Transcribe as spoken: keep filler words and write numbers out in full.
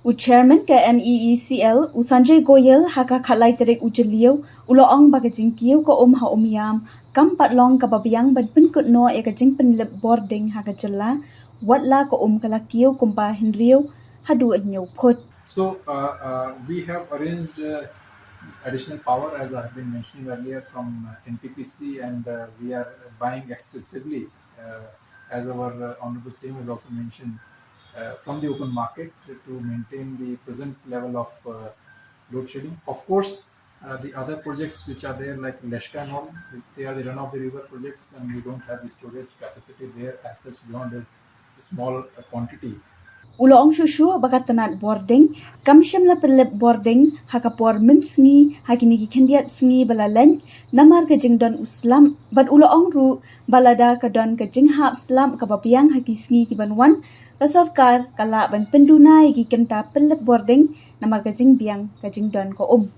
U Chairman ka M E E C L, u Sanjay Goyal, ha ka khatlai tarik u Jylliew, u la ong ba ka jingkiew ka um ha Umiam kam pat long kaba biang ban pynkut noh ïa ka jingpynlip bording ha ka jylla, wat la ka um ka la kiew kumba hynriew haduh hynñiew phut. So uh, uh, we have arranged uh, additional power, as I have been mentioning earlier, from uh, N T P C, and uh, we are buying extensively, uh, as our uh, Honorable C M has also mentioned, uh, from the open market to maintain the present level of uh, load shedding. Of course, uh, the other projects which are there, like Leshka and all, they are the run of the river projects, and we don't have the storage capacity there as such beyond a small uh, quantity. U la ong shuh shuh ba ka tnat bording kam shym la pynlip bording ha ka por mynsngi ha kine ki khyndiat sngi ba la leit namar ka jingdon u slap, bad u la ong ruh ba lada ka don ka jinghap slap kaba biang ha ki sngi ki ban wan, ka sorkar ka lah ban pynduna ïa ki kynta pynlip bording namar ka jingbiang ka jingdon ka um.